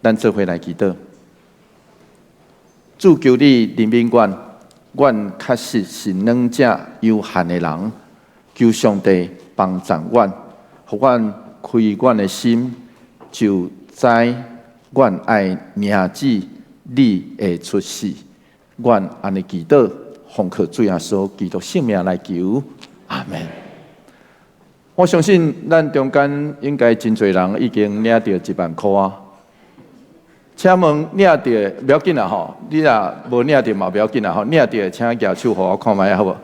咱做伙來祈禱。主，求你憐憫阮，阮確實是軟弱有限的人，求上帝幫助阮，予阮開阮的心，就知阮愛迎接你的出世。阮按呢祈禱，奉靠主耶穌基督聖名來求，阿門。我相信咱中間應該真濟人已經領著一萬箍啊。請問領著無要緊啦吼，你若無領著嘛無要緊啦吼，領著請舉手予我看覓仔好無？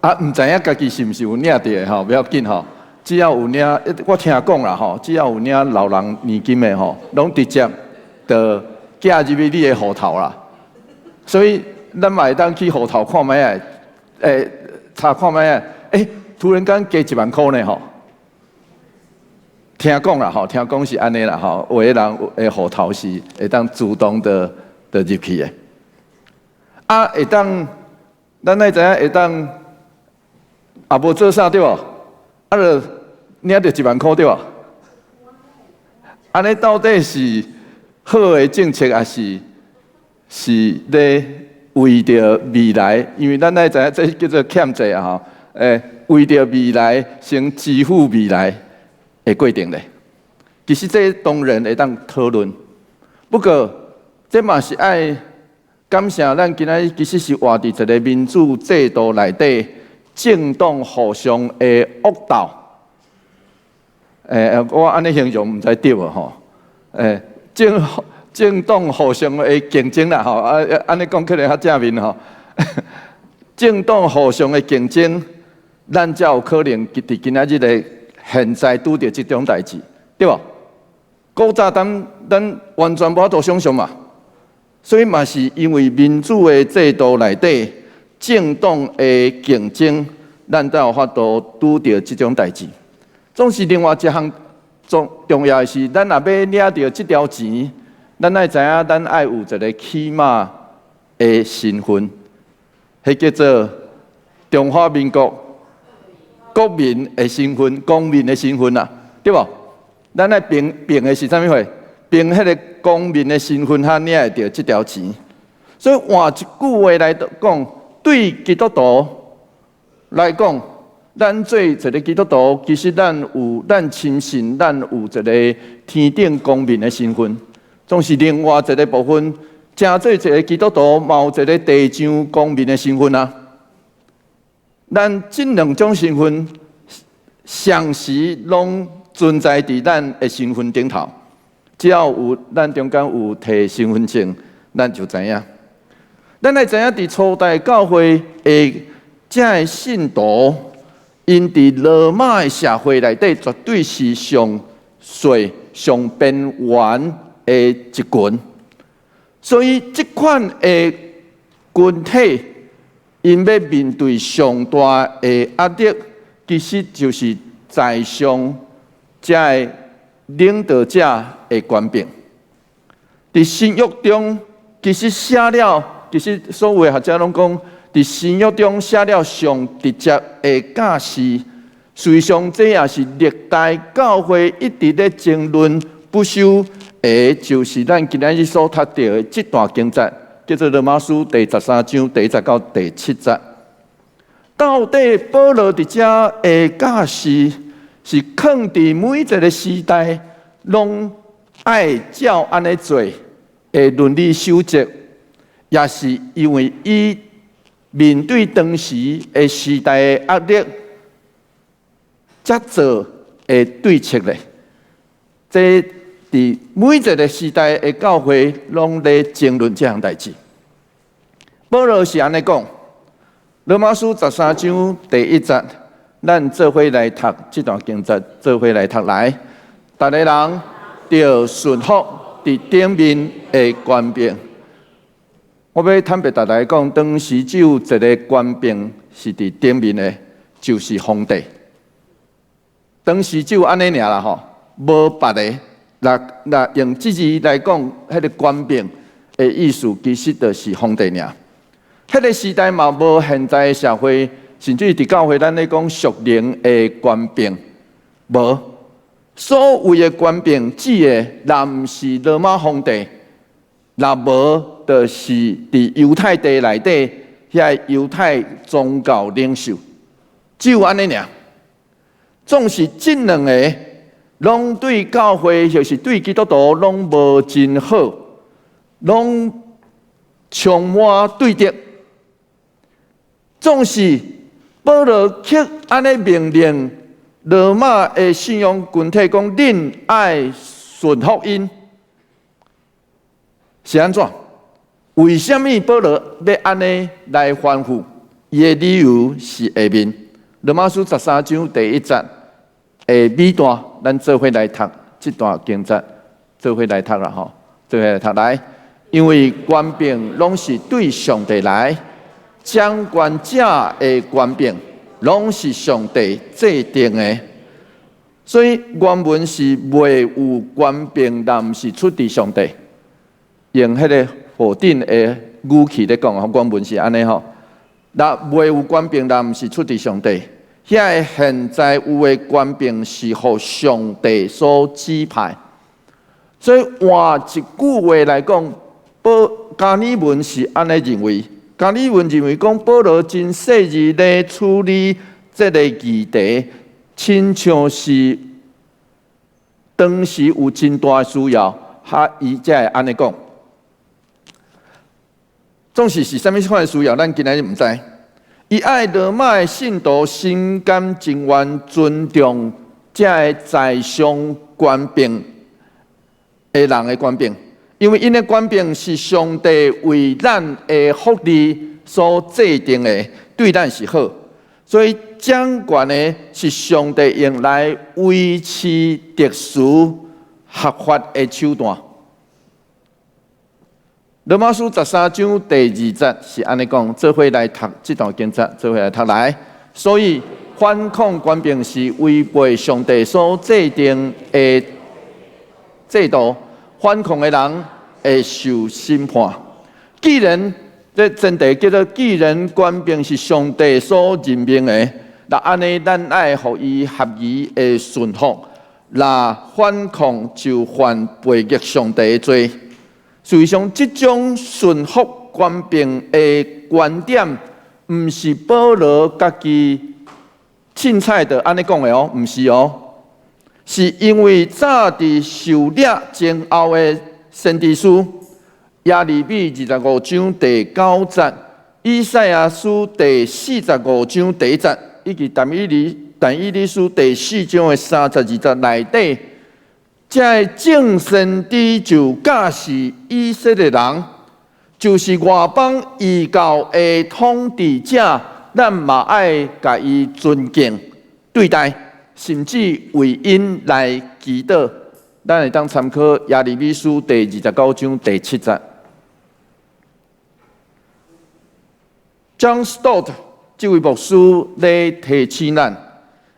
啊，毋知影家己是毋是有領著的吼，無要緊吼，只要有領，我聽講啦吼，只要有領老人年金的吼，攏直接就寄入去你的戶頭啦。所以咱嘛會當去戶頭看覓仔，查看覓仔，突然間加一萬箍呢吼。聽講啦吼，聽講是按呢啦吼，有的人的戶頭是會當自動的的入去的。啊，會當，咱愛知影會當，也無做啥對無？啊，就領著一萬箍對無？按呢到底是好的政策，抑是是咧為著未來？因為咱愛知影這叫做欠債啊吼，為著未來先支付未來的過程咧。其實這當然會當討論，不過這嘛是愛感謝咱今仔日其實是活佇一個民主制度內底，政黨互相的惡鬥。我按呢形容毋知對無吼？政黨互相的競爭啦吼，啊，按呢講起來較正面吼。政黨互相的競爭，咱才有可能佇今仔日的現在拄著這種代誌，對無？古早咱完全無法度想象嘛，所以嘛是因為民主的制度內底，政黨的競爭，咱才有法度拄著這種代誌。總是另外一項重要的是，咱若欲領著這條錢，咱愛知影，咱愛有一個起碼的身份，彼叫做中華民國國民的身份、公民的身份啊，對無？咱愛憑憑的是啥物貨？憑彼個公民的身份，才領會著這條錢。所以換一句話來講，對基督徒來講，咱做一個基督徒，其實咱有咱深信，咱有一個天頂公民的身份。總是另外一個部分，成做一個基督徒，嘛有一個地上公民的身份啊。咱這兩種身份，同時攏存在佇咱的身份頂頭。只要有咱中間有提身份證，咱就知影。咱愛知影佇初代教會的這个信徒，𪜶佇羅馬的社會內底，絕對是上細、上邊緣的一群。所以這款的群體，𪜶欲面對上大的壓力，其實就是在上這个領導者的權柄。佇新約中，其實寫了，其實所有的學者攏講，佇新約中寫了上直接的教示，事實上這也是歷代教會一直咧爭論不休的，就是咱今仔日所讀著的這段經節，叫做羅馬書第十三章第一節到第七節。到底保羅佇遮的教示是囥佇每一個時代攏愛照按呢做的倫理守則，抑是因為伊面對當時的時代的壓力，才做的對策咧？這佇每一個時代的教會攏咧爭論這項代誌。保羅是按呢講，羅馬書十三章第一節，咱做伙來讀這段經節，做伙來讀來，逐个人著順服佇頂面的權柄。我欲坦白逐家講，當時只有一個權柄是佇頂面的，就是皇帝。當時只有按呢爾啦吼，無別的。若若用這字來講，彼個權柄的意思，其實就是皇帝爾。彼個時代嘛，無現在的社會，甚至佇教會咱咧講屬靈的權柄，無。所謂的權柄，指的若毋是羅馬皇帝，若無就是佇猶太地內底遐猶太宗教領袖，只有按呢爾。總是這兩个，攏對教會或是對基督徒攏無真好，攏充滿對敵。總是保羅卻按呢命令羅馬的信仰群體講：恁愛順服𪜶，是按怎？為啥物保羅欲按呢來吩咐？伊的理由是下面羅馬書十三章第一節的尾段，咱做伙來讀這段經節，做伙來讀啦吼，做伙來讀來，因為權柄攏是對上帝來，掌權者的權柄攏是上帝制定的，所以原文是袂有權柄，若毋是出自上帝。用彼个否定的語氣咧講，原文是按呢吼，若袂有權柄，若毋是出自上帝。遐个現在有的權柄是予上帝所指派，所以換一句話來講，保加爾文是按呢認為，加爾文認為講保羅真細膩咧處理這个議題，親像是當時有真大的需要，哈伊才會按呢講。總是是啥物款的需要，咱今仔日毋知。伊愛羅馬的信徒心甘情願尊重這个在上權柄的人的權柄，因為𪜶的權柄是上帝為咱的福利所制定的，對咱是好。所以掌權的是上帝用來維持秩序合法的手段。羅馬書十三章第二節是按呢講，做伙來讀這段經節，做伙來讀來。所以反抗權柄是違背上帝所制定的制度，反抗的人會受審判。既然這前提叫做，既然權柄是上帝所任命的，若按呢，咱愛予伊合宜的順服，若反抗就犯背逆上帝的罪。事實上，這種順服權柄的觀點，毋是保羅家己凊彩就按呢講的哦，毋是哦，是因為早佇受掠前後的先知書耶利米25章第九節、以賽亞書第45章第一節，以及但以理書第四章的32節內底。這个眾先知就教示以色列人，就是外邦異教的統治者，咱嘛愛共伊尊敬對待，甚至為𪜶來祈禱。咱會當參考耶利米書第29章第七節。John Stott 這位牧師咧提醒咱，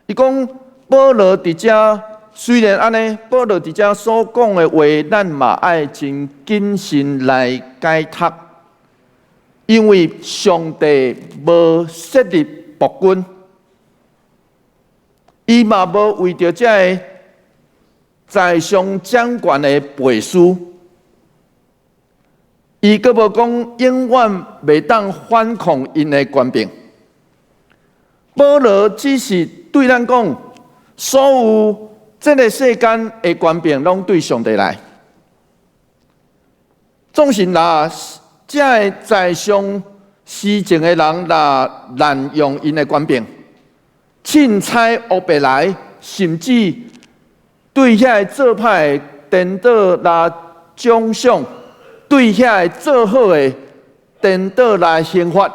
伊講保羅佇遮。雖然按呢，保羅佇遮所講的話，咱嘛愛真謹慎來解讀，因為上帝無設立暴君，伊嘛無為著這个在上掌權的背書，伊閣無講永遠袂當反抗𪜶的權柄。保羅只是對咱講，所有這个世間的權柄攏對上帝來，總是若這个在上施政的人若濫用𪜶的權柄，凊彩烏白來，甚至對遐个做歹的顛倒來獎賞，對遐个做好的顛倒來刑罰，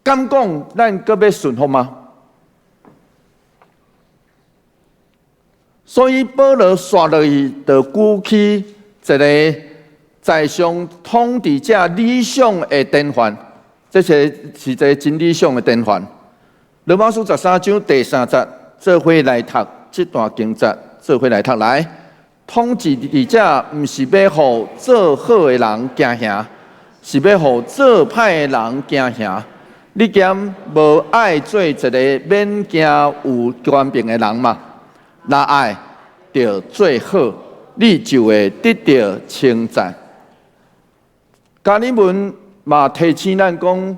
敢講咱閣欲順服嗎？所以保羅紲落去，就舉起一个在上統治者理想的典範，這是是一个真理想的典範。羅馬書十三章第三節，做伙來讀這段經節，做伙來讀來。統治者毋是欲予做好的人驚嚇，是欲予做歹的人驚嚇。你敢無愛做一个免驚有權柄的人嗎？若愛，著做好，你就會得著稱讚。加爾文嘛提醒咱講，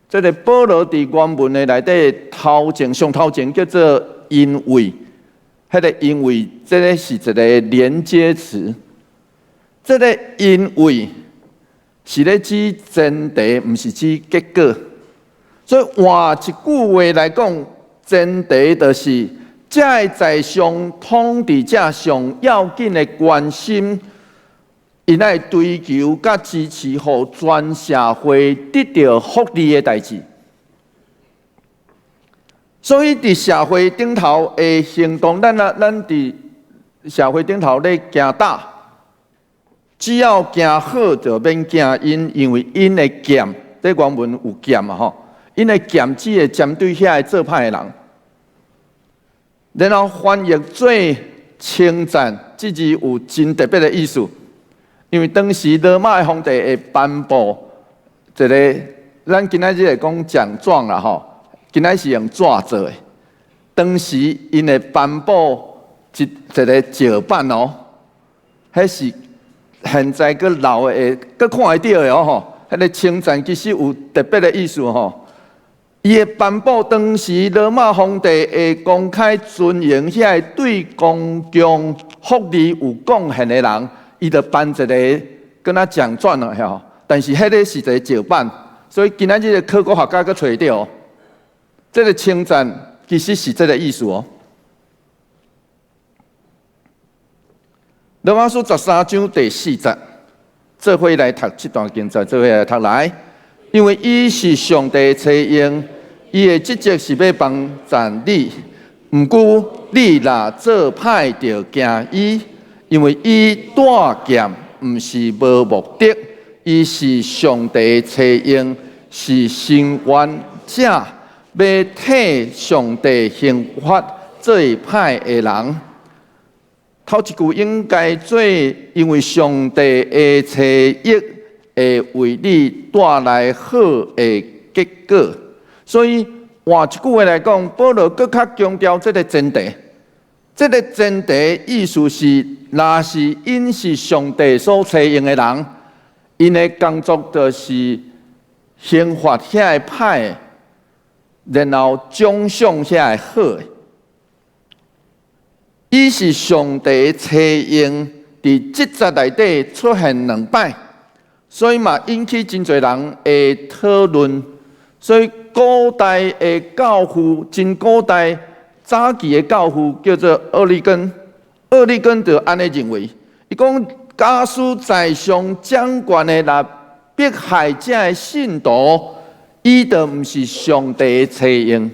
這个保羅佇原文的內底頭前上頭前叫做因為，彼个因為，這个是一个連接詞，這个因為是咧指前提，毋是指結果。所以換一句話來講，前提就是這个在上統治者上要緊的關心，𪜶愛追求佮支持，予全社會得著福利的代誌。所以佇社會頂頭的行動，咱啊，咱佇社會頂頭咧行膽，只要行好就免驚𪜶，因為𪜶的劍，這原文有劍嘛吼，𪜶的劍只會針對遐个做歹的人。然後翻譯做稱讚，這字有真特別的意思，因為當時羅馬的皇帝會頒布一个，咱今仔日會講獎狀啦吼，今仔是用紙做的。當時𪜶會頒布一个石板哦，彼是現在閣留的，閣看會著的哦吼。彼个稱讚其實有特別的意思吼。伊會頒布當時羅馬皇帝會公開尊榮遐個對公共福利有貢獻的人，伊就頒一个敢若獎狀了吼。但是彼个是一个石板，所以今仔日的考古學家閣揣著，這个稱讚其實是這个意思哦。羅馬書13章第4節，做伙來讀這段經節，做伙來讀來，因為伊是上帝差用，伊的職責是欲幫贊你。毋過你若做歹，著驚伊，因為伊帶劍毋是無目的，伊是上帝差用，是伸冤者，欲替上帝刑罰做歹的人。頭一句應該做，因為上帝的差役會為你帶來好的結果。所以換一句話來講，保羅閣較強調這个前提。這个前提意思是，若是𪜶是上帝所差用的人，𪜶的工作就是刑罰遐個歹的，然後獎賞遐個好的。伊是上帝差用，佇這節內底出現兩擺，所以嘛引起真濟人的討論。所以古代的教父，真古代早期的教父叫做厄里根，厄里根就按呢認為，伊講假使在上掌權的若迫害這个信徒，伊就毋是上帝的差用。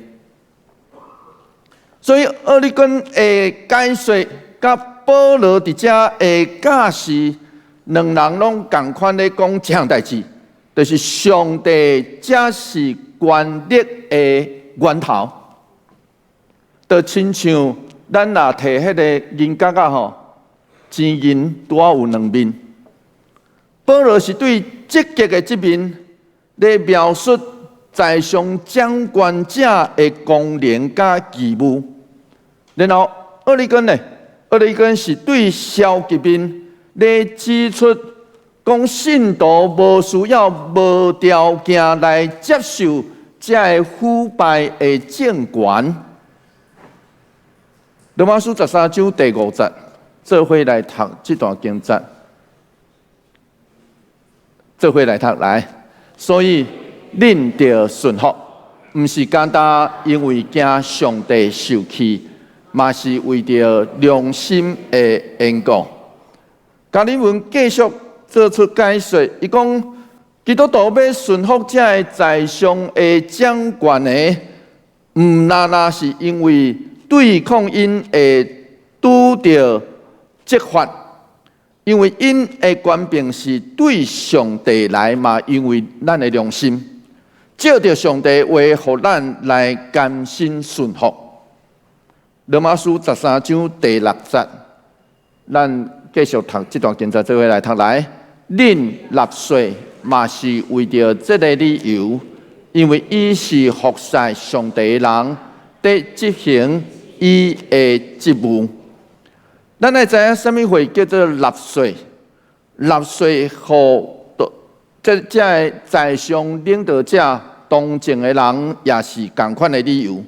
所以厄里根的解說，佮保羅佇遮的教示，兩人攏仝款咧講這項代誌，就是上帝才是權力的源頭。就親像咱若提彼个銀角仔吼，錢銀拄仔有兩面。保羅是對積極的這面咧描述在上掌權者的功能佮義務。然後厄里根呢？厄里根是對消極面咧指出，講信徒無需要無條件來接受這个腐敗的政權。羅馬書13章第5節，做伙來讀這段經節，做伙來讀來。所以恁著順服，毋是干焦因為驚上帝受氣，嘛是為著良心的緣故。加爾文繼續做出解說，伊講基督徒欲順服這个在上的掌權的，毋但但是因為對抗𪜶會拄著責罰，因為𪜶的權柄是對上帝來嘛，因為咱的良心，照著上帝話，予咱來甘心順服。羅馬書13章第6節，咱繼續讀這段經節，做伙來讀來。恁納稅嘛是為著這个理由，因為伊是服侍上帝的人，佇執行伊的職務。咱愛知影啥物貨叫做納稅？納稅予這個在上領導者同情的人，也是仝款的理由。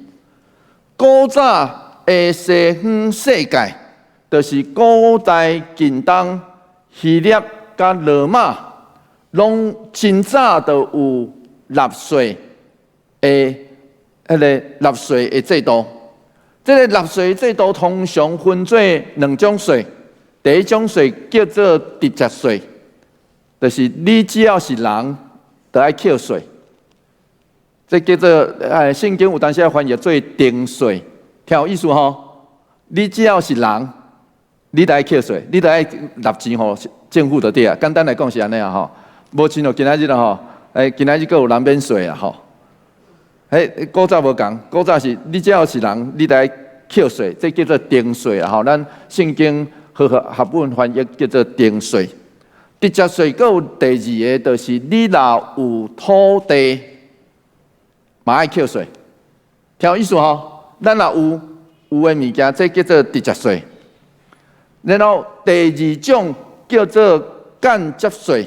古早的西方世界，就是古代近東、希臘佮羅馬，攏真早就有納稅的彼个納稅的制度。這个納稅制度通常分做兩種稅，第一種稅叫做直接稅，就是你只要是人，就愛扣稅。這叫做聖經有當時翻譯做定稅，聽有意思吼？你只要是人，你就愛扣稅，你就愛納錢予政府就對啊。簡單來講是按呢啊吼，無親像今仔日吼，今仔日閣有人免稅啊吼。彼古早無仝，古早是你只要是人，你就愛扣稅，這叫做定稅啊吼。咱聖經和合本翻譯叫做定稅。直接稅閣有第二个，就是你若有土地，嘛愛扣稅。聽有意思吼？咱若有有的物件，這叫做直接稅。然後第二種叫做間接稅。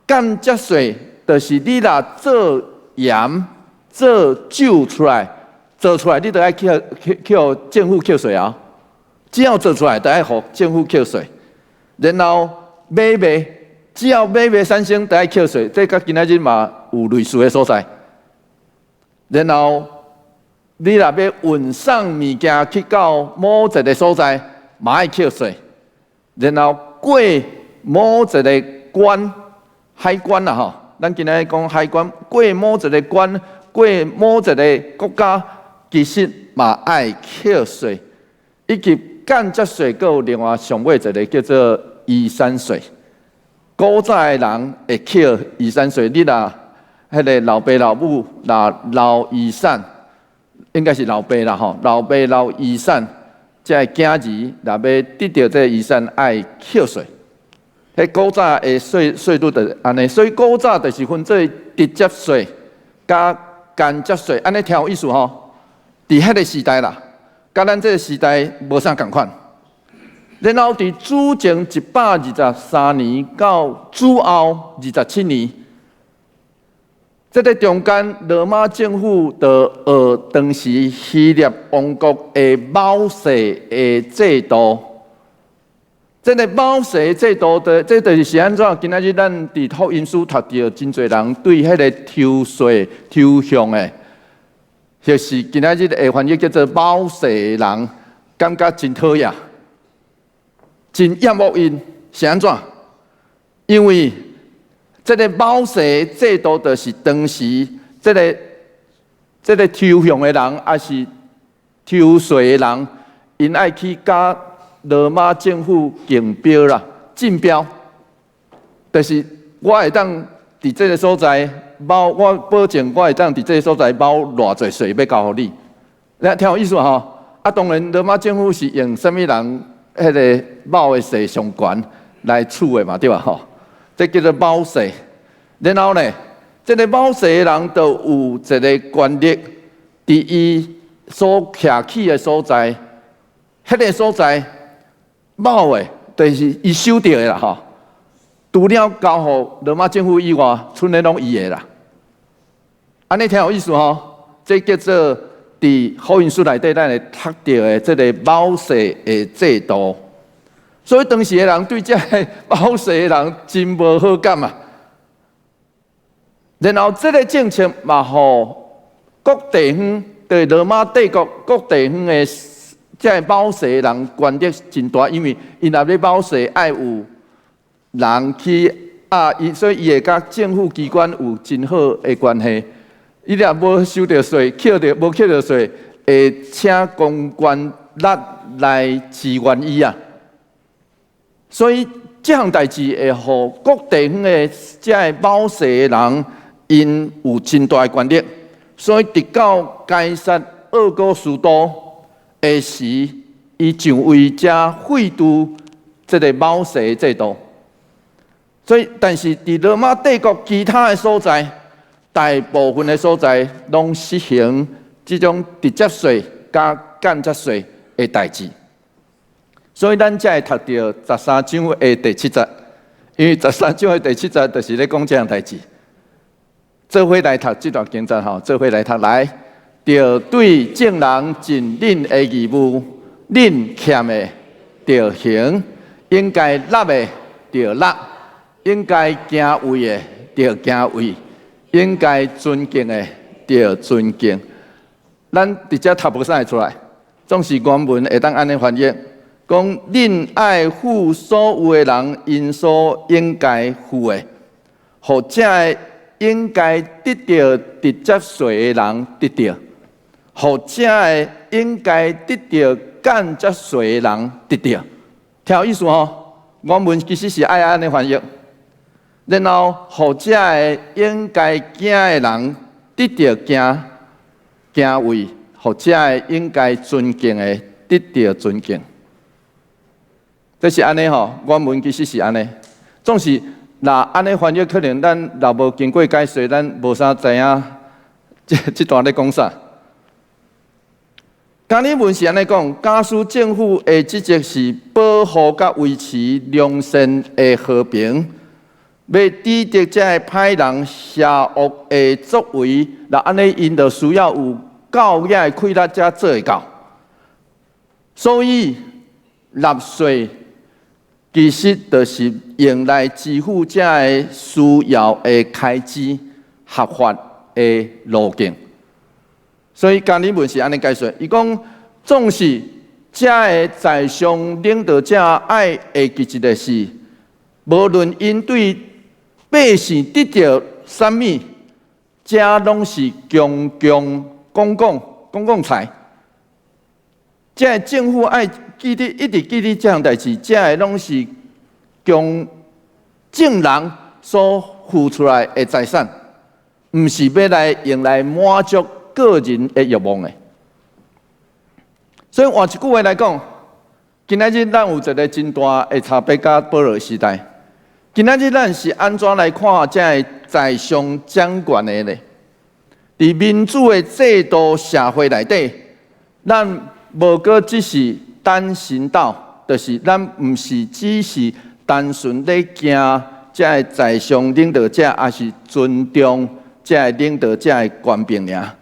間接稅就是你若做鹽、做酒出來，做出來你就愛去予政府扣稅啊！只要做出來，就愛予政府扣稅。然後買賣，只要買賣產生，就愛扣稅。這佮今仔日嘛有類似的所在。然後你若欲運送物件去到某一个所在，嘛愛扣稅。然後過某一个關，海關啊吼，咱今仔日講海關，過某一个關，過某一个國家，其實嘛愛扣稅，以及間接稅，閣有另外上尾一个叫做遺產稅。古早的人會扣遺產稅，你若彼个老爸老母若留遺產，應該是老爸啦吼，老爸留遺產，這个囝兒若欲得著這个遺產，愛扣稅。彼古早的稅率就是按呢，所以古早就是分做直接稅佮間接稅，按呢聽有意思吼？佇彼个時代啦，佮咱這个時代無啥仝款。然後佇主前123年到主後27年，這个中間，羅馬政府就學當時希臘王國的卯稅的制度。這个卯稅制度的，這就是按怎？今仔日咱佇福音書讀著，真濟人對彼个抽稅抽象的，就是今仔日會翻譯叫做卯稅的人，感覺真討厭，真厭惡𪜶，是按怎？因為這个卯稅制度就是當時這个抽象的人，抑是抽稅的人，𪜶愛去佮羅馬政府競標啦，競標，就是我會當佇這个所在卯，我保證我會當佇這个所在卯偌濟稅欲交予你。你聽有意思吼？啊，當然羅馬政府是用啥物人彼个卯的稅上懸來處的嘛，對吧？吼，這叫做卯稅。然後呢，這个卯稅的人就有一个權力，佇伊所徛起的所在，彼个所在卯的，就是伊收著的啦，吼。除了交予羅馬政府以外，賰的攏伊的啦。按呢聽有意思吼？這叫做佇福音書內底，咱會讀著的這个卯稅的制度。所以當時的人對這个卯稅的人真無好感啊。然後這个政策嘛，予各地方對羅馬帝國各地方的這个卯稅的人權力真大，因為𪜶若欲卯稅，愛有人去啊，伊所以伊會佮政府機關有真好的關係。伊若無收著稅，扣著無扣著稅，會請公權力來支援伊啊。所以這項代誌會予各地方的這个卯稅的人，𪜶有真大的權力。所以直到該撒奧古斯都的時，伊上位才廢除這个卯稅制度。所以，但是佇羅馬帝國其他的所在，大部分的所在攏實行這種直接稅佮間接稅的代誌。所以咱才會讀著十三章的第七節，因為十三章的第七節就是咧講這項代誌。做伙來讀這段經節吼，做伙來讀來，著對眾人盡恁的義務，恁欠的著還，應該納的著納，應該敬畏的著敬畏，應該尊敬的著尊敬。咱直接讀無啥會出來，總是原文會當按呢翻譯，講恁愛付所有的人𪜶所應該付的，予這个應該得著直接稅的人得著，予這个應該得著間接稅的人得著。聽有意思吼？原文其實是愛按呢翻譯，然後予這个應該驚的人得著驚敬畏，予這个應該尊敬的得著尊敬。這是按呢吼，原文其實是按呢，總是若按呢翻譯，可能咱若無經過解說，咱無啥知影這這段咧講啥。加爾文是按呢講，假使政府的職責是保護佮維持良善的和平，欲抵擋這个歹人邪惡的作為，若按呢𪜶就需要有夠額的氣力才做會到。所以納稅其實就是用來支付這个需要的開支合法的路徑。所以加爾文是按呢解說，伊講總是這个在上領導者愛會記一個是，無論𪜶對百姓得著啥物，這攏是公共公共公共財。這个政府愛記得一直記得這項代誌，這个攏是供眾人所付出來的財產，毋是欲來用來滿足個人的慾望的。所以換一句話來講，今仔日咱有一個真大的差別，佮保羅時代。今仔日咱是按怎來看這个在上掌權的呢？佇民主的制度社會內底，咱無閣只是單行道，就是咱毋是只是單純咧驚這个在上領導者，抑是尊重這个領導者的權柄爾，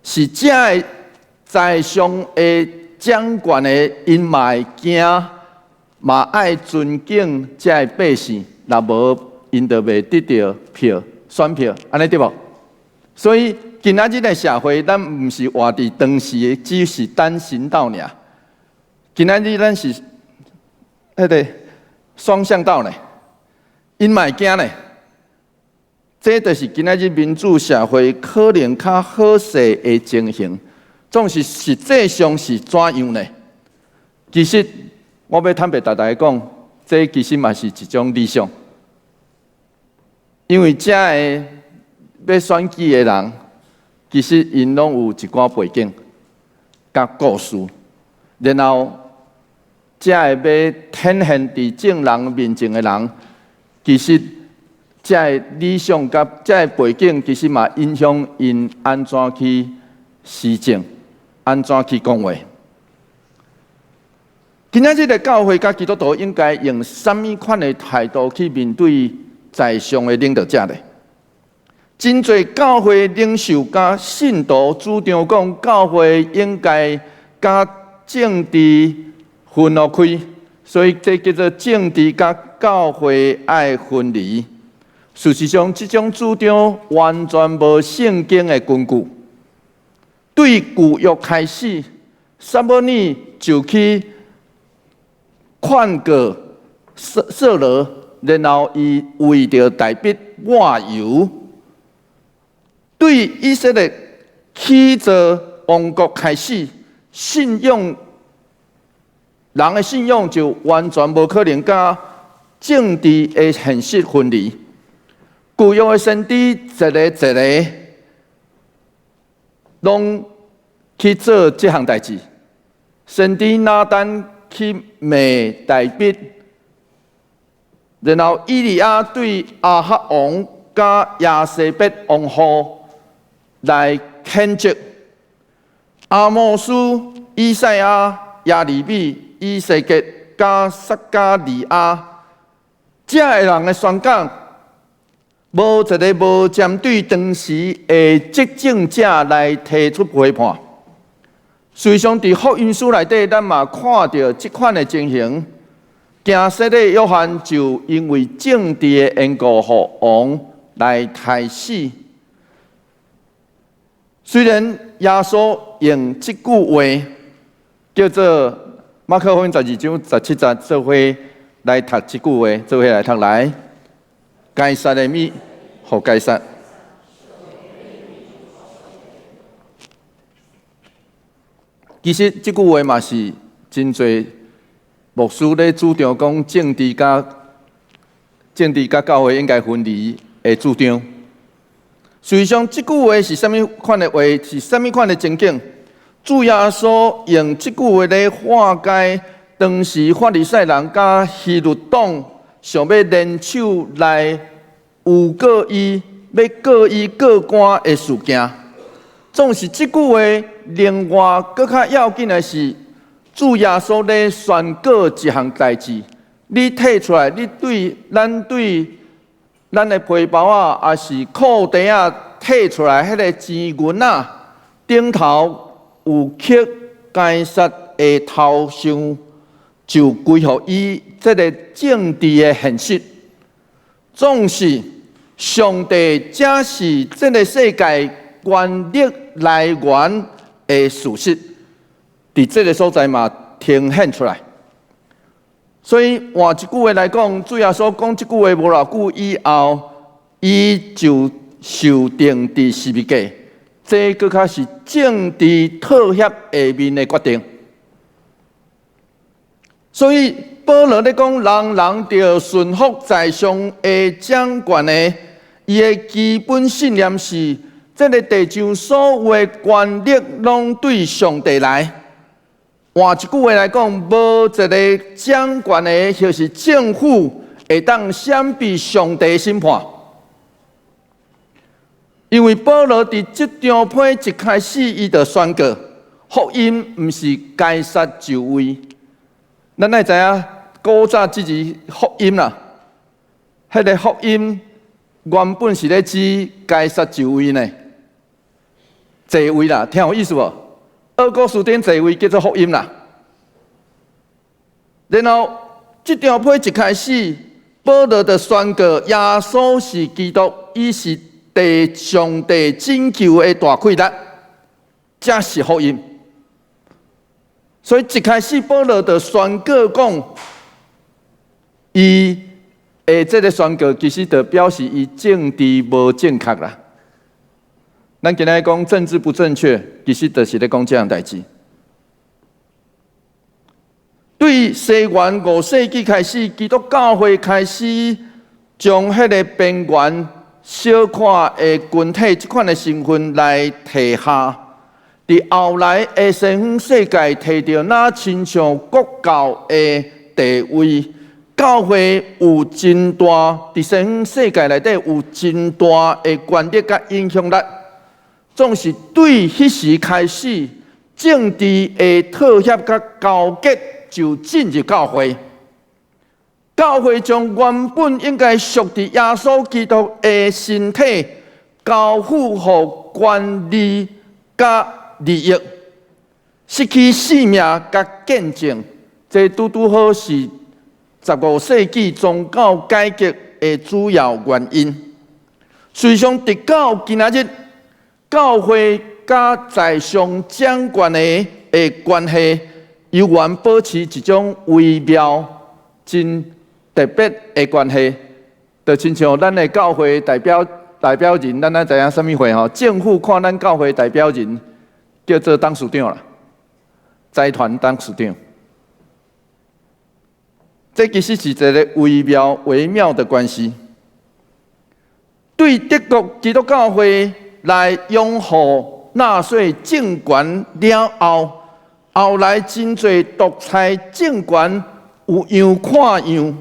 是這个在上的掌權的，𪜶嘛會驚，嘛愛尊敬這个百姓，若無𪜶就袂得著票選票，按呢對無？所以今仔日的社會，咱毋是活佇當時，只是單行道爾。今仔日咱是彼个雙向道呢，𪜶嘛會驚呢。這就是今仔日民主社會可能較好勢的情形。總是實際上是怎樣呢？其實我欲坦白共大家講，這其實嘛是一種理想，因為這个欲選舉的人，其實𪜶攏有一寡背景佮故事，然後這个欲顯現佇眾人面前的人，其實這个理想佮這个背景，其實嘛影響𪜶按怎去施政，按怎去講話。今仔日的教會佮基督徒應該用啥物款的態度去面對在上的領導者呢？真濟教會領袖佮信徒主張講，教會應該佮政治分開，所以這叫做政治佮教會愛分離。事實上，這種主張完全無聖經的根據。對舊約開始，撒母耳就去勸告掃掃羅，然後伊為著大衛抹油。對以色列起造王國開始，信仰人的信仰就完全無可能佮政治的現實分離。舊約的先知一个一个攏去做這項代誌。先知拿單去罵大衛，然後以利亞對亞哈王佮耶洗別王后來譴責。阿摩司、以賽亞、耶利米、以西結佮佮撒迦利亞這个人的宣講，無一个無針對當時的執政者來提出批判。事實上，佇福音書內底，咱嘛看著這款的情形。行洗禮約翰就因為政治的緣故，予王來刣死。雖然耶穌用這句話叫做馬可福音12章17節，做伙來讀這句話，做伙來讀來。該撒的物，予該撒。其實這句話嘛是真濟牧師咧主張講政治佮教會應該分離的主張。事實上，這句話是啥物款的話？是啥物款的情景？主耶穌用這句話咧化解當時法利賽人佮希律黨想欲聯手來誣告伊、欲告伊告官的事件。總是這句話，另外閣較要緊的是，主耶穌咧宣告一項代誌：你提出來，你對咱對咱的皮包仔，抑是褲袋仔提出來，彼个錢銀仔頂頭有刻該撒的頭像，就歸予伊。這个政治的現實，總是上帝才是這个世界權力來源的事實，佇這个所在嘛呈現出來。所以換一句話來講，主耶穌講這句話無偌久以後，伊就受釘佇十字架，這閣較是政治妥協下面的決定。所以保羅咧講，人人著順服在上的掌權的，伊的基本信念是，這个地上所有的權力攏對上帝來。換一句話來講，無一个掌權的，或是政府會當閃避上帝審判。因為保羅佇這張批一開始，伊就宣告，福音毋是該撒就位。咱愛知影古早這字福音啦，彼个福音原本是咧指該撒就位呢，坐位啦，聽有意思無？奧古斯丁坐位叫做福音啦。然後這張批一開始，保羅就宣告耶穌是基督，伊是地上帝拯救的大氣力，這是福音。所以一開始保羅就宣告講，伊的這个宣告其實就表示伊政治無正確啦。咱今仔講政治不正確，其實就是咧講這項代誌。對西元5世紀開始，基督教會開始將彼个邊緣小看的群體這款的身份來提下。佇後來的西方世界，提著若親像國教的地位，教會有真大佇西方世界內底有真大的權力佮影響力。總是對彼時開始，政治的妥協佮勾結就進入教會。教會將原本應該屬佇耶穌基督的身體交付予權力佮利益，失去性命佮見證，這拄拄好是15世紀宗教改革的主要原因。事實上，直到今仔日，教會佮在上掌權的的關係，猶原保持一種微妙、真特別的關係。就親像咱的教會代表人，咱愛知影啥物會吼？政府看咱教會代表人叫做董事長啦，財團董事長。這其實是一个微妙、微妙的關係。對德國基督教會來擁護納粹政權了後，後來真濟獨裁政權有樣看樣。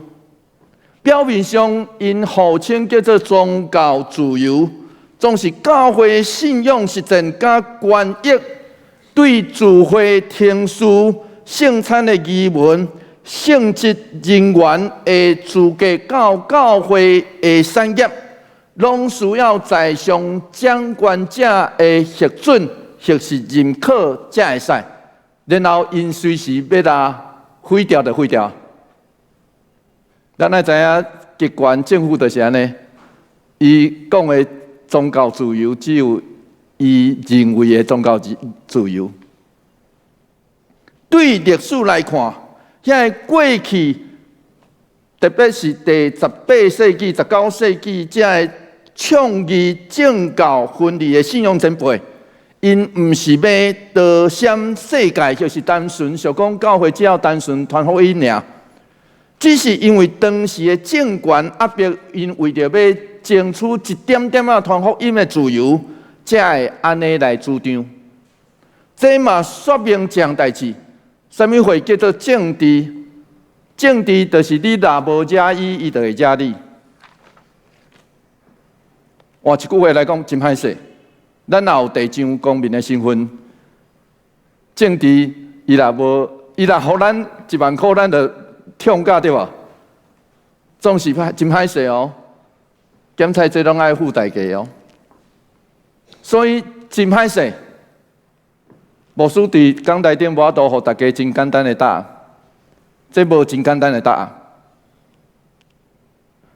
表面上，𪜶號稱叫做宗教自由，總是教會信仰實踐佮權益，對聚會程序、聖餐的儀文、聖職人員的資格到教會的產業，攏需要在上掌權者的核准或是認可才會使。然後𪜶隨時欲來毀掉就毀掉。咱愛知影，極權政府就是按呢，伊講的宗教自由只有伊認為的宗教自由。對歷史來看，遐個過去，特別是第18世紀、19世紀，這个倡議政教分離的信仰前輩，𪜶毋是欲逃閃世界，就是單純想講教會只要單純傳福音爾。只是因為當時的政權壓迫，𪜶為著欲爭取一點點仔傳福音的自由，才會按呢來主張。這嘛說明一項代誌，啥物貨叫做政治？政治就是你若無惹伊，伊就會惹你。換一句話來講，真歹勢。咱若有地上公民的身份，政治伊若無，伊若予咱1萬箍，咱就痛甲對無？總是歹，真歹勢哦。檢採這攏愛付代價哦。所以真歹勢。牧師佇講台頂無法度予大家真簡單的答案，這無真簡單的答案。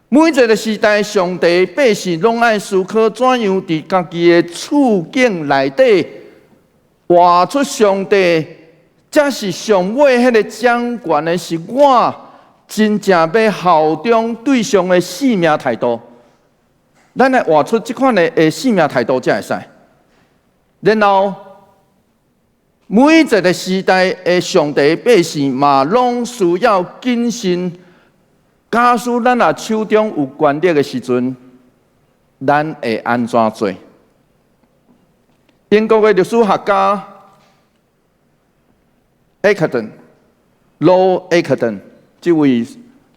每一個時代，上帝百姓攏愛思考怎樣佇家己的處境內底活出上帝，才是上尾彼個掌權的是我真正欲效忠對象的生命態度。咱來活出這款的生命態度才會使。然後，每一個時代的上帝百姓嘛，攏需要謹慎。假使咱若手中有權力的時陣，咱會按怎做？英國的歷史學家埃克頓，羅埃克頓，這位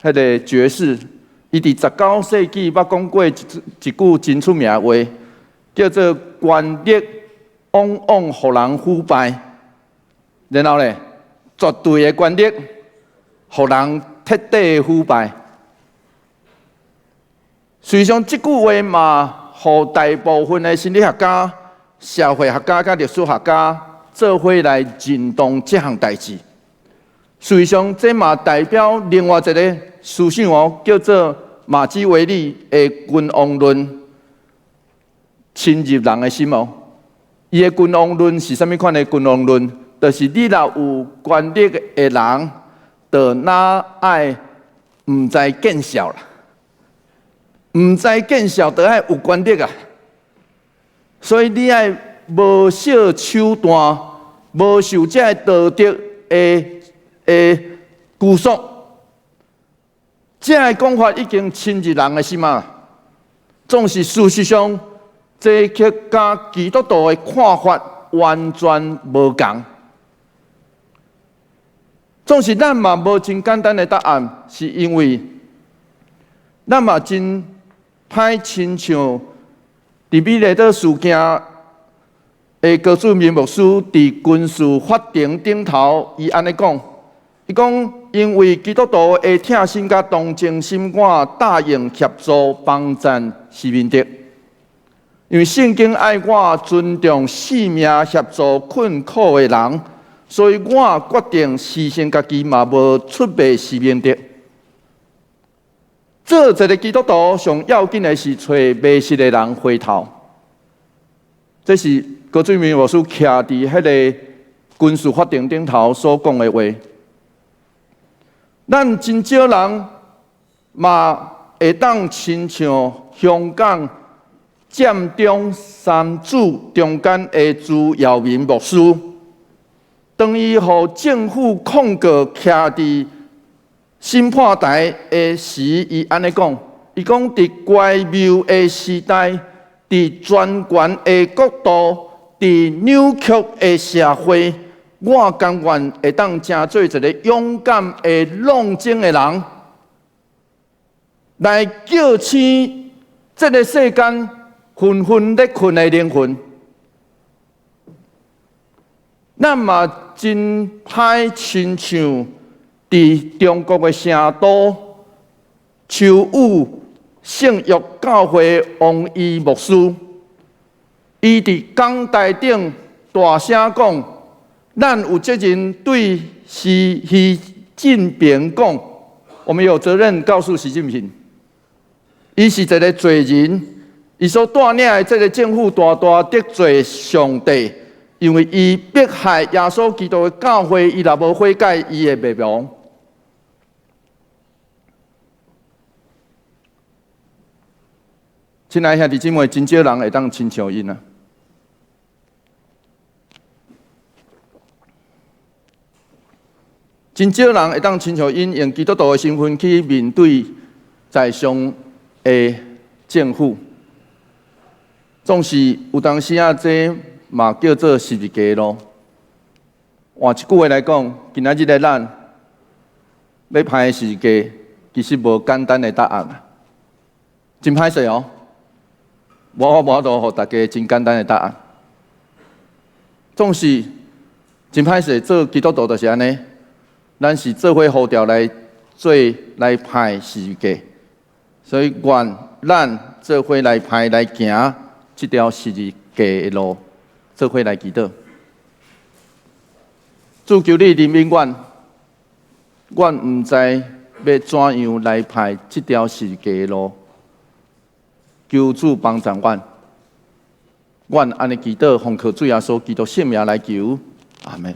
彼个爵士，伊佇19世紀捌講過一句真出名的話，叫做“權力往往予人腐敗”，然後咧，絕對的權力予人徹底腐敗。事實上，這句話嘛，予大部分的心理學家、社會學家佮歷史學家做伙來認同這項代誌。事實上，這嘛代表另外一個思想哦，叫做馬基維利的君王論，深入人的心哦。伊的君王論是啥物款的君王論？就是你若有權力的人，就若愛毋知見笑啦，毋知見笑，就愛有權力啊。所以你愛無惜手段，無受這个道德的拘束。這个講法已經深入人的心啊。總是事實上，這卻佮基督徒的看法完全無仝。總是咱嘛無真簡單的答案，是因為咱嘛真歹親像佇美麗島事件的高志明牧師佇軍事法庭頂頭，伊按呢講，伊講因為基督徒的疼心佮同情心，我答應協助幫贊施明德。因為聖經愛我尊重性命，協助困苦的人，所以我決定犧牲家己，嘛無出賣施明德。做一個基督徒，上要緊的是揣迷失的人回頭。這是高志明牧師徛佇彼个軍事法庭頂頭所講的話。咱真少人嘛會當親像香港佔中三子中間的朱耀明牧師，當伊予政府控告徛佇審判台的時，伊按呢講：伊講佇乖謬的時代，佇專權的國度，佇扭曲的社會，我甘願會當成做一個勇敢的論爭的人，來叫醒這个世間昏昏咧睏的靈魂。咱嘛真歹親像佇中國的成都秋雨聖約教會王毅牧師，伊佇講台頂大聲講：咱有責任對習習近平講，我們有責任告訴習近平，伊是一個罪人，伊所帶領的這個政府大大得罪上帝，因為伊迫害耶穌基督的教會，伊若無悔改，伊會滅亡。親愛兄弟姊妹，真少人會當親像𪜶啊！真少人會當親像𪜶用基督徒的身份去面對在上的政府，總是有當時啊，這嘛叫做十字架路。換一句話來講，今仔日的咱欲攀十字架，其實無簡單的答案。真歹勢哦！我無法度予大家真簡單的答案。總是真歹勢，做基督徒就是按呢，咱是做伙呼召來做來攀十字架，所以願咱做伙來攀來行這條十字架的路，做伙來祈禱。主求你憐憫阮，阮毋知欲怎樣來攀這條十字架的路。求主幫助阮，阮按呢祈禱，奉靠主耶穌基督聖名來求，阿門。